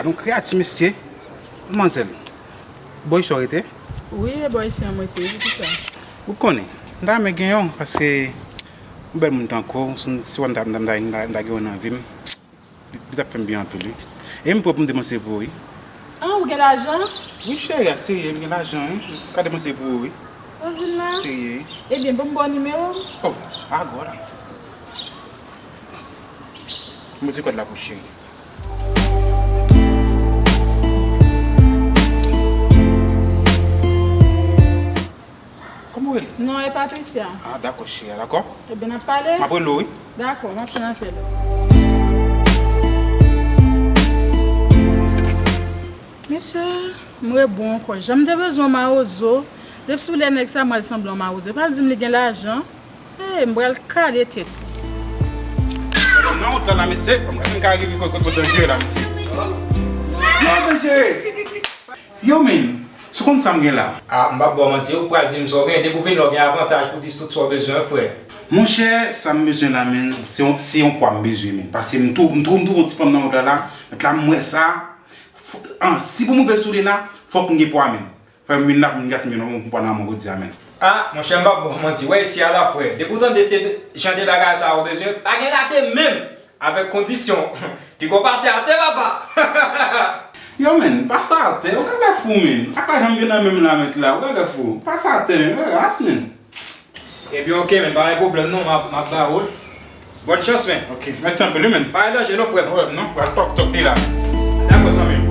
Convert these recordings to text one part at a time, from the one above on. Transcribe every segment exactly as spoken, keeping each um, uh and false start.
Yon kreyati, mesye. Manmzèl, bò isi w rete? Wi, e bò isi a m rete, poukisa? Ou konnen, m ta renmen gen yon, paske yon bèl moun tankou w, si w m ta, m ta, m ta, m ta, m ta gen yon nan vi m, li, li t ap fè m byen anpil, wi. E m prè pou m depanse pou ou, wi. Ah, ou gen lajan? Wi, cheri, a serye, m gen lajan, wi. M ka depanse pou ou, wi. Sa w di m la? Serye, wi. Ebyen, ban m ba w nimewo w. Oh, agò la. M di kòd la pou cheri. Kòman w rele? Non, e Patricia. Ah, dakò, cheri, dakò. Ebyen, n ap pale? M ap rele w, wi. Dakò, m ap tann apèl ou. Mesye, m rebon ankò. Jan m te bezwen yon mawozo, depi sou lè nèg sa, m al sanble yon mawozo. Epi l di m li gen lajan. Hey, m pral kale tèt. Nan wont la, la, mesye. Ban m gade m ka rive kot, kot, kot danje la, mesye. Yo, danje! Yo, men, si w konn sa m gen la. Ah, m p ap ba w manti, ou pral di m sa w gen, depi w vin la, w gen avantaj pou di tout sa w bezwen, frè. Monchè, sa m bezwen la, men, se yon, se yon pwa m bezwen, men. Paske m tou, m tou, m twouve yon ti fanm nan wont la, la, met la, m wè sa. F-, an, si pou m rive sou li la, fòk m gen pwa, men. Fè m vin la pou m gate men non, m pran nan men w jodi a, men. Ah, monchè, m p ap ba w manti. Wè isi a la, frè. Depi w tande se jan de bagay sa yo bezwen, pa gen rate menm. Avèk kondisyon. Piga w pase atè, papa. Yo, men, pase atè. Ou gade fou, men. Ak lajan m gen nan men m la, met la. Ou gade fou. Pase atè, men. Yo, ras, men. Ebyen, oke, men pa gen pwoblèm non, m ap, m ap ba ou l. Bòn chans, men. Oke, mèsi anpil, wi, men. Pa gen danje non, frè m. Pwoblèm non, pral tòk, tòk li la. Dakò, zanmi m.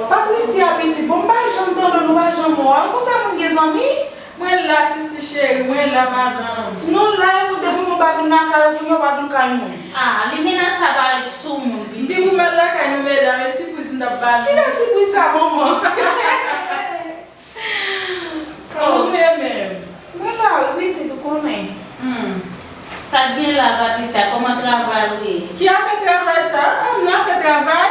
Patricia, pitit, bon, m pa janm tande w, nou pa janm wè w. Konsa moun gen zanmi? Mwen la, Sisi cheri, mwen la, madanm. Nou la, e nou depi moun pa vin lakay ou, pou yo pa vin kay moun. Ah, limena sa parèt sou moun, pitit. Depi m al lakay nou, medam, e sipriz m t ap ba nou. Kilè sipriz sa, manman? Kòman nou ye menm? Mwen la, wi, pitit, ou konnen. Hmm. Sa k gen la, Patricia? Kòman travay ou ye? Ki afè travay sa? Ah, m nan afè travay?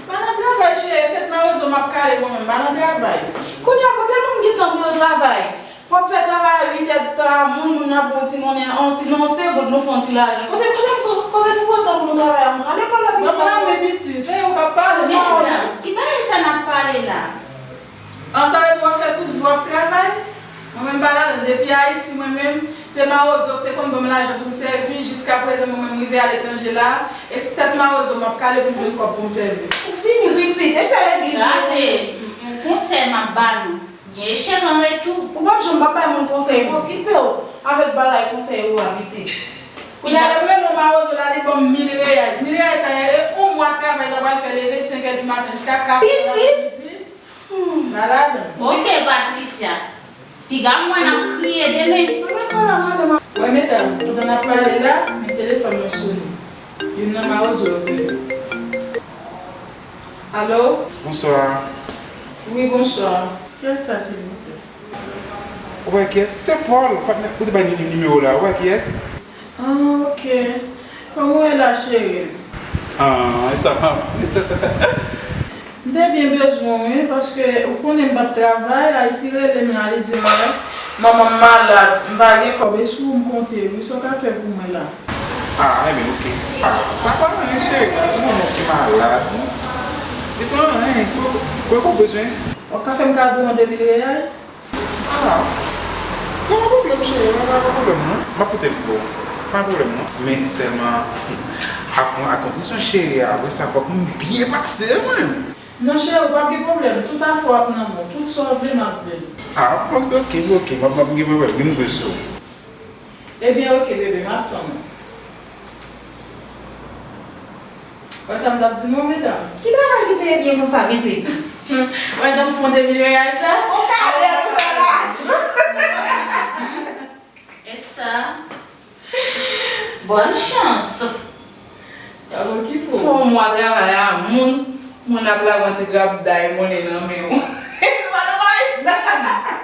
M pa nan travay, cheri, tèt mawozo m ap kale mwen menm, m pa nan travay. Kounye a, kote moun gen tan pou yo travay? W ap fè travay a uit è tan a moun, moun nan pran ti monnen, on ti, nan yon segonn nou fè yon ti lajan. Kote, kote, kote nou pran tan pou nou travay a moun? Ale pale pitit. Mwen pa renmen pitit, se ou k ap pale, m pa renmen. Ki bagay sa n ap pale la? An, sa vle di w ap fè tout vi w ap travay? Mwen menm pa ladann. Depi Ayiti, mwen menm, se mawozo ki te konn ban m lajan pou m sèvi. Jiskaprezan, mwen menm, m rive aletranje la, e tèt mawozo m ap kale pou m jwenn kòb pou m sèvi. Ou fini, pitit, e se legliz ou ye. Gade, m, m, konsèy m ap ba nou. Gen echeran ret tou. Ou p ap janm p ap bay moun konsèy, pa okipe w avèk bagay konsèy ou a, pitit. Kounye a, lè m rele mawozo la, li ban m mil reyal. Mil reyal sa, e yon mwa travay, ta pral fè leve senk è di maten jiska kat è lapremidi. Hmm. Malad. Ok, Patricia. Piga m wè n ap kriye demen. Wè, medam, pandan n ap pale la, men telefòn nan sone. Youn nan mawozo yo rele. Alo? Bonswa. Wi, bonswa. Kiyès sa, silvouplè? Ou wè kiyès? Se Paul, patnè, ou te bay ni-, nimewo la. Ou wè kiyès? Ah, ok. Kòman w ye la, cheri? Ah, e sa m ap di. M te byen bezwen w, wi, paske ou konnen m p ap travay, Ayiti rele m la, li di m, manman m malad, m pa gen kòb, e sou ou m konte, wi, sa w ka fè pou mwen la? Ah, ebyen, ok. Ah, sa pa anyen, cheri, ti manman w ki malad. Li pa anyen, kwè, kwè w bezwen. W ap ka fè m kado yon de mil reyal? Ah, sa pa pwoblèm, cheri, mwen pa gen pwoblèm, non. M ap pote l pou ou. Pa gen pwoblèm, non. Men sèlman, a, a kondisyon, cheri, apre sa, fòk m byen pase, mwen. Non, cheri, w p ap gen pwoblèm. Tout afè w ap nan men w. Tout sa w vle, m ap vle l. Ah, ok, ok, ok. M ap, m ap gen pwoblèm. Gen m bezwen w. Ebyen, ok, bebe, m ap tann ou. Wè sa m t ap di nou, medam? Ki travay ki peye byen konsa, pitit? Wè jan m fè yon de mil reyal sa? Ou ka ale pou fè lajan. E sa? Bòn chans. Fè yon mwa travay a moun, moun ap lage yon ti grabday monnen nan men w. Pa nan bagay sa.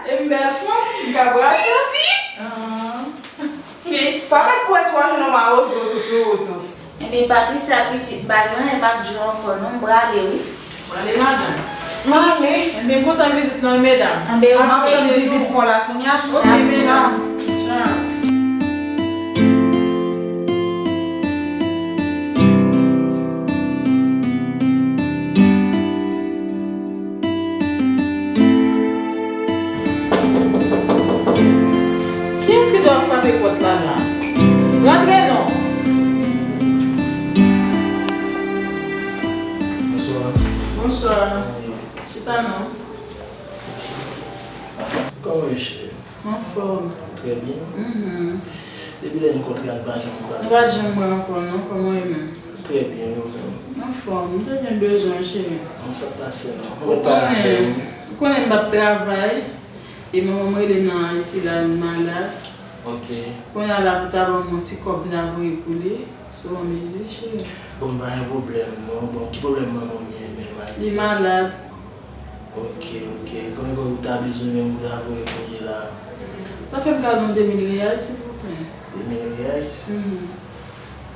E m bèl fanm, m ka brase. Pitit. Ah. Pa mèt pwès w al nan mawozo tou sou wout ou. Ebyen, Patricia pitit, bagay an, e m ap di w ankò non, m prale wi. Prale madanm. M ale. Enben, kontan vizit lan, wi, medam. Enben, m ap tann vizit pa w la kounye a. Ok, medam. Tchao. Kiyès ki dwe ap frape pòt la la? Rantre non. Bonswa. Bonswa. Chita non. Kòman w ye, cheri? Anfòm. Trè byen. Mhm. Depi lè nou kontre a, nou pa janm pale. Nou pa janm wè ankò non, kòman w ye menm? Trè byen, ou menm? Anfòm, m te byen bezwen w, cheri. Sa k pase non? Ou konnen, ou konnen m p ap travay, e manman m rele m nan Ayiti la, li malad. Ok. Kounye a la pou ta ban m yon ti kòb m ta voye pou li, sou yon mezi, cheri. Bon, pa gen pwoblèm non. Bon, ki pwoblèm manman w genyen menm Ayiti? Li malad. Ok, ok. Konbyen kòb ou ta bezwen menm pou ta voye kounye la? Sa fè m kado de mil reyal, silvouplè. De mil reyal? Mhm.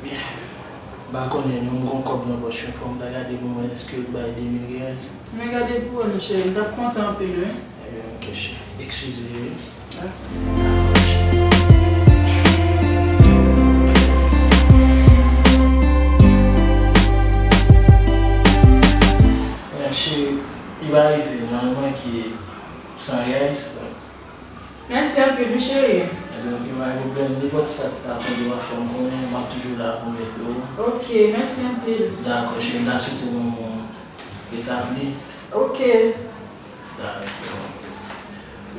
Byen. M pa konnen non, m gon kòb nan pòch mwen, fò m ta gade pou mwen èske yo t bay de mil reyal. Men gade pou wè non, cheri, m t ap kontan anpil, wi. Ebyen, ok, cheri. Eskize, wi. Dakò. Cheri, li pa rive non, li manke san reyal. Mèsi anpil wi cheri. Ebyen, ok, pa gen pwoblèm. Nenpòt sa k ta tonbe w ap fè m konnen, m ap toujou la pou m ede w. Ok, mèsi anpil. Dakò, cheri, m ta swete nou retabli. Ok. Dakò.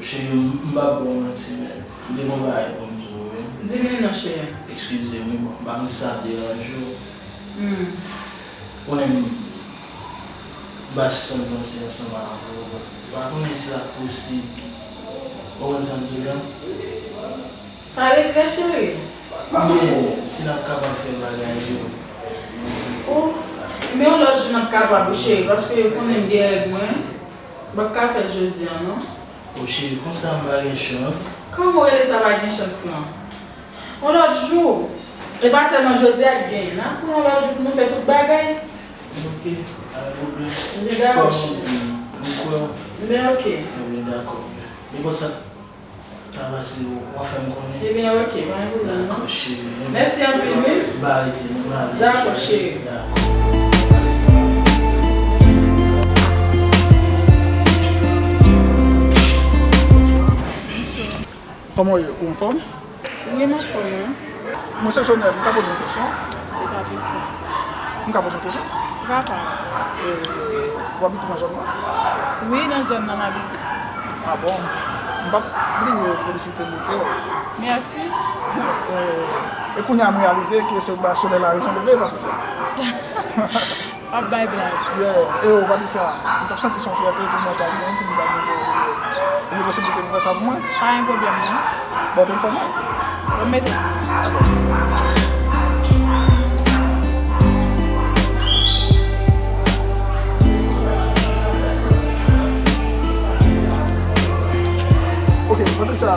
Cheri, m, m p ap ba w manti, men m gen yon bagay pou m di w, wi. Di m li non, cheri. Eskize m, wi, bon, m pa konn si sa ap deranje w. Hmm. Konnen m, m pa sispann panse ansanm avè w, but m pa konnen si l ap posib. Ou konprann sa m di w la? Pale klè, cheri. Men, si n ap kapab fè bagay yo. Oh, men yon lòt jou n ap kapab, wi, cheri, paske ou konnen m gen règ mwen. M p ap ka fè l jodi a, non. O cheri, konsa m pa gen chans. Kòman w rele sa pa gen chans lan? Yon lòt jou. E pa sèlman jodi a k genyen. N ap pran yon lòt jou pou nou fè tout bagay. Ok, pa gen pwoblèm. Ebyen, dakò, cheri. Kòm ou di, m kwè w. Ebyen, ok. Ebyen, dakò. Nenpòt sa k ta pase, w a fè m konnen. Ebyen, ok, pa gen pwoblèm, non. Dakò, cheri. Mèsi anpil, wi. M pa rete, non, m ale. Dakò, cheri. Dakò. Kòman w ye? Ou anfòm? Wi, m anfòm, wi. Mwen se Sonèl, m ka poze yon kesyon? Se pa kesyon. M ka poze yon kesyon? Papa. E, w abite nan zòn nan? Wi, nan zòn nan m abite. A bon? M p ap bliye felisite bote w. Mèsi. E, e kounye a m reyalize ke se ba solèy la rezon leve, Patricia. W ap bay blag. Yeah. E yo, Patricia, m t ap santi se yon fyète pou mwen ta gen si m ta gen pou, gen posiblite pou fè sa pou mwen. Pa gen pwoblèm, non. Bon, telefòn mwen. Bon, mete. Ok, Patricia,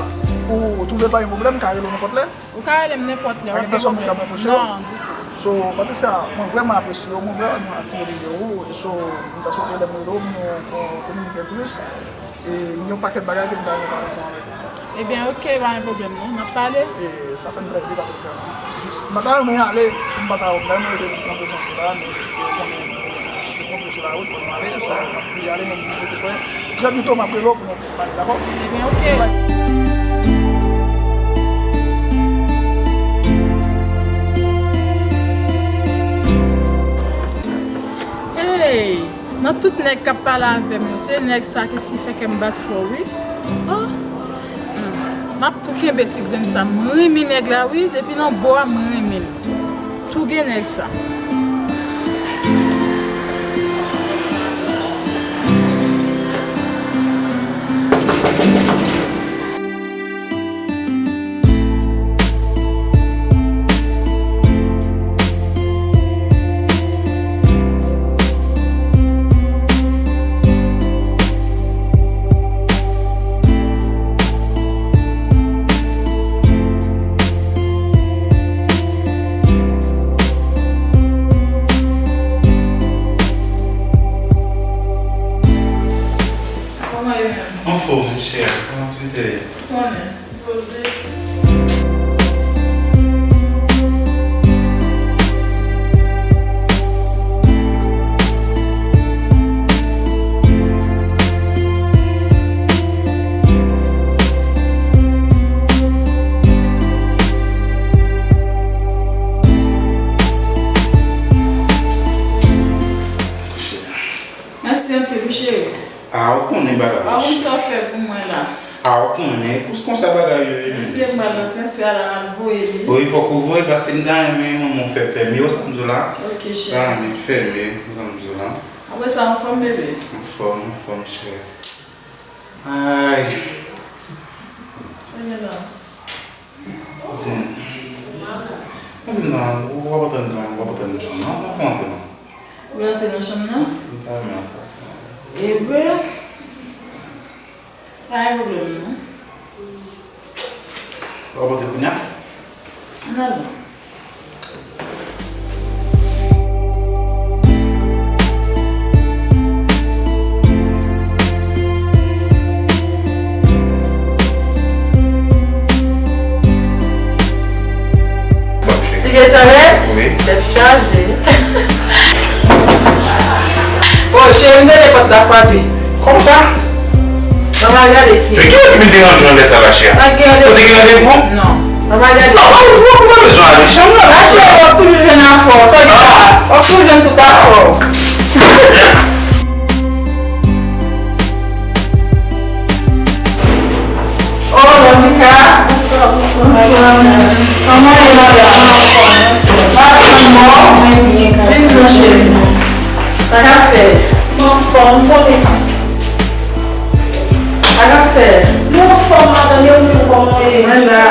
ou twouve pa gen pwoblèm, m ka rele w nenpòt lè? Ou ka rele m nenpòt lè, w ap gen pwoblèm. Pa gen pèsonn moun k ap anpeche w? Non, ditou. So, Patricia, mwen vrèman apresye w, mwen vrèman atire de ou. So, m ta swete lè m rele w pou nou, pou nou kominike plis. E gen yon pakèt bagay ke m ta renmen pale ansanm avèk ou. Ebyen, ok, pa gen pwoblèm non, n ap pale. E sa fè m plèzi, Patricia. Jis, m pa ta renmen ale, m pa ta renmen rete tout nan prezans ou la, men jis ke w konnen, ou te twonpe sou lawout, fò nou ale, so, m ap oblije ale, men m rete kwè. Trè byento, m ap rele w pou nou pale, dakò? Ebyen, ok. Hey! Nan tout nèg k ap pale avè m yo, se nèg sa ki si fè kè m bat fò, wi. Oh! Hmm. M ap tou kenbe ti grenn sa. M renmen nèg la, wi. Depi nan bò a, m renmen l. Tou gen nèg sa. Konnen, poze. Mèsi anpil, wi, cheri. A, ou konnen bagay. Ou pa konn sa w fè pou mwen la. A, ou konnen, pou konsa bagay yo ye menm. Mesye, m pral nan transfè a la, m ap voye li. Wi, fòk ou voye, paske m ta renmen manman w fè fèmye, ou sa m di w la. Ok, cheri. Ta renmen fèmye, ou sa m di w la. Apre sa, anfòm, bebe? Anfòm, anfòm, cheri. Ay. Sa gen la? Kote? Kote m nan? Ou ap antre nan, ou ap antre nan chanm nan? Ou fè antre nan? Ou vle antre nan chanm nan? M ta renmen antre sa. E vre? Pa gen pwoblèm, non. Ou ap antre kounye a? Ann ale. Li gentan lè? Wi. Tèt chaje. O, cheri, m tande pòt la frape. Kòman sa? Ann al gade ki. Men ki lè vin deranje w lè sa, la chè? Pa gen randevou. Ou te gen randevou? Non. Ann al gade. Non, pa randevou, ou pa bezwen ale. Janm nan. La chè, w ap toujou jwenn afè w. Sa w gen la? W ap toujou jwenn tout afè w. Oh, Monica. Bonswa, bonswa. Bonswa. Kòman w ye, madam? Mwen anfòm, mèsi. Madam, mwen byen, vin non, cheri. Sa k ap fèt? Mwen anfòm, m konnen sa. Sa k ap fèt? Mwen anfòm, madanm, e ou menm, kòman w ye? Mwen la.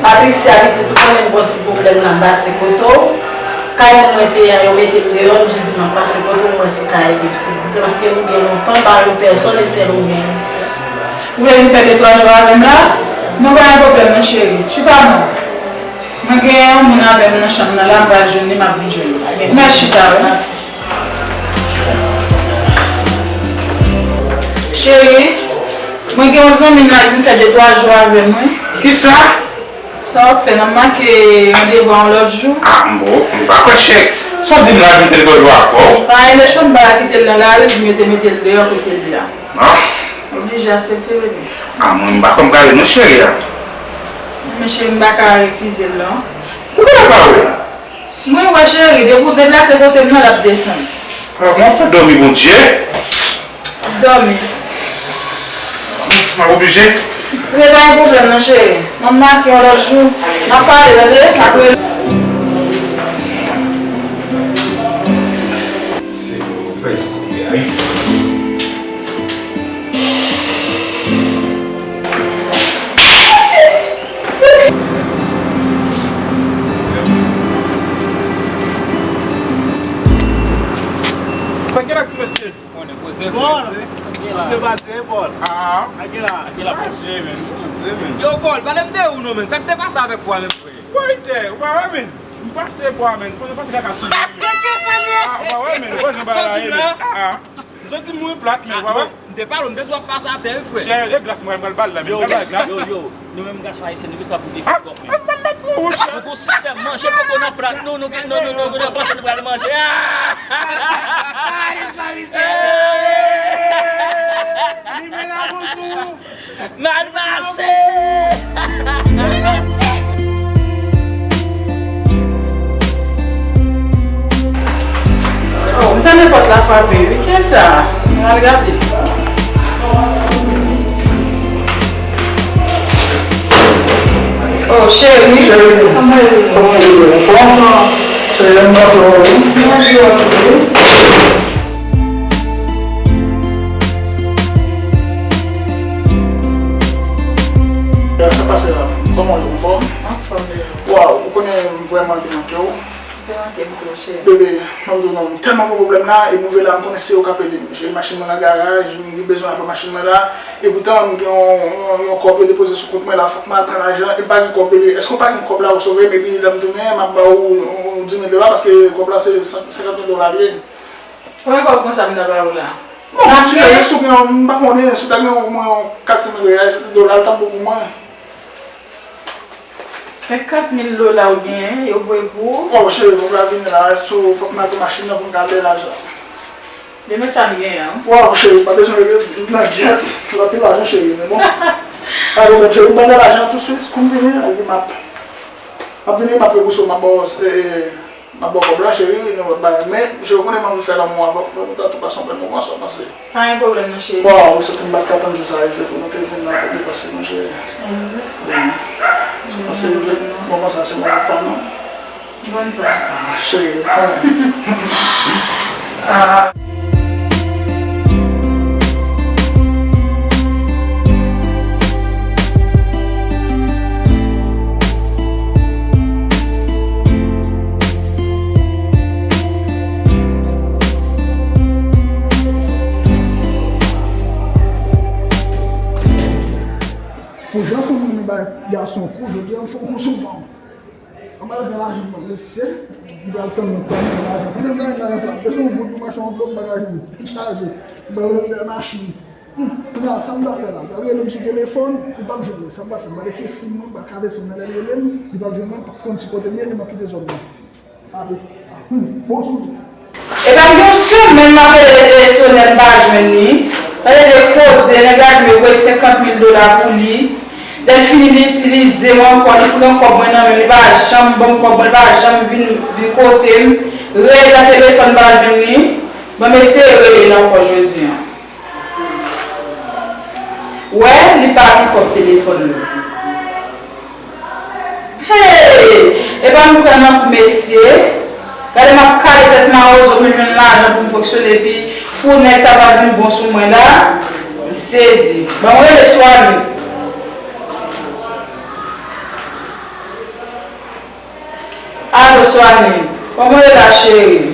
Patricia, pitit, ou konnen m gon ti pwoblèm la, m pase kote w. Kay moun mwen te ye a, yo mete m deyò, m jis di m ap pase kote w, m wè si w ka ede m, silvouplè, paske m gen lontan m pa wè pèsòn, e sèl ou m gen isi. Ou vle vin fè de twa jou avè m la? Non, pa gen pwoblèm non, cheri. Chita non. Mwen gen yon moun avè m nan chanm nan la, m pral jwenn li, m ap vin jwenn li. Ou mèt chita, wi. Cheri, mwen gen yon zanmi m la, li vin fè de twa jou avè m, wi. Kisa? Sa w ap fè, n ap make randevou a yon lòt jou? A, m bon, m pa kwè, cheri. Sa w di m la, vin fè de twa jou avè w? Pa rele Chonba la, kite l nan lari, di m yo te mete l deyò kote l ye a. A. Oblije aksepte, bebe. A, mwen, m pa kwè m ka ale non, cheri a. Men cheri, m pa ka refize l non. Ou genlè pa wè? Mwen wè, cheri, depi w deplase kote m nan, l ap desann. A, mwen ap fè dòmi, Bondye. Dòmi. M ap oblije. Rete, pa gen pwoblèm non, cheri. M ap make yon lòt jou. N ap pale, tande? Apre. Se yon pèz kounye a, wi. Sa gen la, ti mesye? Bon, de baz se Paul. Ah. Ak la. Ak la, Paul. Yo, Paul, pale m de ou non, men. Sa k te pase avèk ou a menm, frè? Woy, Zè, ou pa wè, men. M pase bò a, men. Fò nou pase kaka sou mwen, men. Ah, ou pa wè, men. Ou pa wè jan bagay la ye, men. Ah. M soti mouri plat, men, ou pa wè. M te pale w, m te di w ap pase atè, wi, frè. Chè, e glas mwen, m pral ba l la, men. M pral ba l glas. Yo, yo, yo, nou menm gason ayisyen, nou gen sa pou defi kòk, men. Mwen, mwen, mwen, mwen, mwen. Nou gon sistèm, manje poko nan plat nou, nou, nou, nou, nou, nou panse nou pral manje. Ah! Gade sa, misye. Li men la, bonjou. Mal pase! Oh, m tande pòt la frape, wi. Kiyès sa? M al gade. Oh, cheri. Cheri. Kòman w ye? Kòman w ye? Anfòm? Cheri, m pa fè w, wi. Mwen di w tou, wi. Sa pase la menm? Kòman w ye, anfòm? Anfòm, bebe. Waw, ou konnen m vrèman te manke w. Ou te manke m tou, cheri. Bebe, m ap di w non, m tèlman gen pwoblèm la, e m rive la, m konnen se ou k ap ede m. Cheri, machin mwen nan garaj, m gen bezwen apre machin mwen la, e poutan m gen yon, yon, yon kòb yo depoze sou kont mwen la, fòk m al pran lajan, e m pa gen kòb, bebe. Èske w pa gen kòb la, ou sove m, epi lè m tounen, m ap ba ou yon, yon di mil dola, paske kòb la se san, senkant mil dola li ye. Konbyen kòb konsa m ta ba ou la? Bon, m ap chèche, si w gen yon, m pa konnen, si w ta gen yon, mwen, yon kat san mil reyal, dola, l t ap bon pou mwen. Senkant mil dola ou genyen, yo voye pou ou? Waw, cheri, m ap vini la, so, fòk m achte machin nan pou m ka bay lajan. Demen sa m genyen an. Waw, cheri, pa bezwen rele m nan gyèt, l anpil lajan, cheri, men bon. Pa pwoblèm, cheri, m bay lajan an touswit, kou m vini, epi m ap, m ap vini, m ap rebouse w, m ap ba w, e, e, m ap ba w kòb la, cheri, gen lòt bagay. Men, cheri, ou konnen m anvi fè lanmou avè w, fè kontan tou pase yon bèl moman, sa w panse? Pa gen pwoblèm non, cheri. Bon, ou santi m pa t ka tann jou sa rive pou nou te vin nan pou depase nou, cheri. Wi. Sa w panse, moman sa se moman pa nou? Konn sa. Ah, cheri, ou konnen. Ah. Pou jan fanm renmen bay gason kou, jodi a m fè yon kou sou fanm. An ba yo gen lajan nan mesye, li pral tann mwen, pral gen lajan. Kite m gade lajan sa, bezwen yon goud pou m achte yon anvlòp bagaj li, li chaje, li pral mete machin. Hmm, kounye a, sa m ta fè la? L pral rele m sou telefòn, li p ap jwenn mwen. Sa m ta fè? M pral retire sim mwen, m pral kave sim nan lè l rele m, li p ap jwenn mwen, li p ap konn si kote m ye, li m ap kite zòn nan. Epa m gen yon semèn m ap rele Sonèl, m pa jwenn li. Tande de koze, nèg la di m yo voye senkant mil dola pou li. Lè l fini, li itilize m ankò, li pran kòb mwen nan men m, li pa janm ban m kòb mwen, li pa janm vin, vin kote m. Rele nan telefòn, m pa jwenn li. Bon, m eseye rele l ankò jodi a. Wè, li pa gen kòb telefòn li. Hey! Epa m pran nan kou mesye. Gade m ap kale tèt mawozo pou m jwenn lajan pou m fonksyone epi pou nèg sa pa vin bon sou mwen la. M sezi. Ban m rele Swani. Alo, Swani, kòman w ye la, cheri?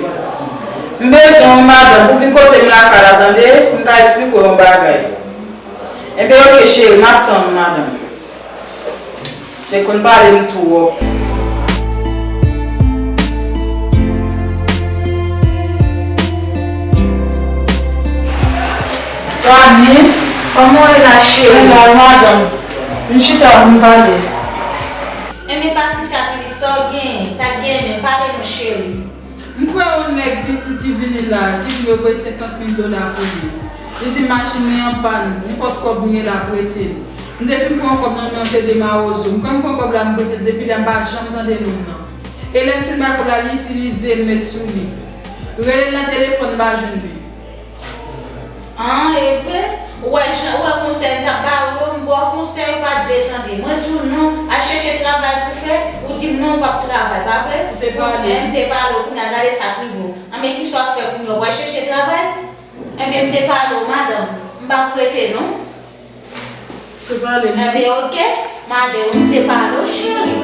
M bezwen w, madanm, pou vin kote m lakay la, tande, pou m ka eksplike w yon bagay. Enben, oke, cheri, m ap tann ou, madanm. Te konn pale m twòp. Swani, kòman w ye la, cheri? Mwen la, madanm. Vin chita, vin pale. Enben Patricia, pitit, sa w genyen? Sa k genyen menm? Pale non, cheri. M kwè yon nèg pitit ki vini la, ki di m yo voye senkant mil dola pou li. Li di m machin li an pàn, nenpòt kòb m gen la prete l. M te fin pran yon kòb nan men l, se de mawozo. M kwè m pran kòb la, m prete l, depi lè m pa janm tande non l nan. E lè m fin bay kòb la, li itilize m, met sou li. Rele l nan telefòn, m pa jwenn li. An, e vre? Ou wè jan, ou wè konsèy m t ap ba ou yo, m ba w konsèy, ou pa t vle tande. Mwen di w non, al chèche travay pou fè, ou di m non, ou p ap travay, pa vre? Ou te pale. Bon, men m te pale w, kounye a gade sa k rive w. An, men kisa w ap fè kounye a? Ou pral chèche travay? Enben, m te pale w, madanm. M p ap rete non. Te pale m. Enben, oke, m ale wi, m te pale w, cheri.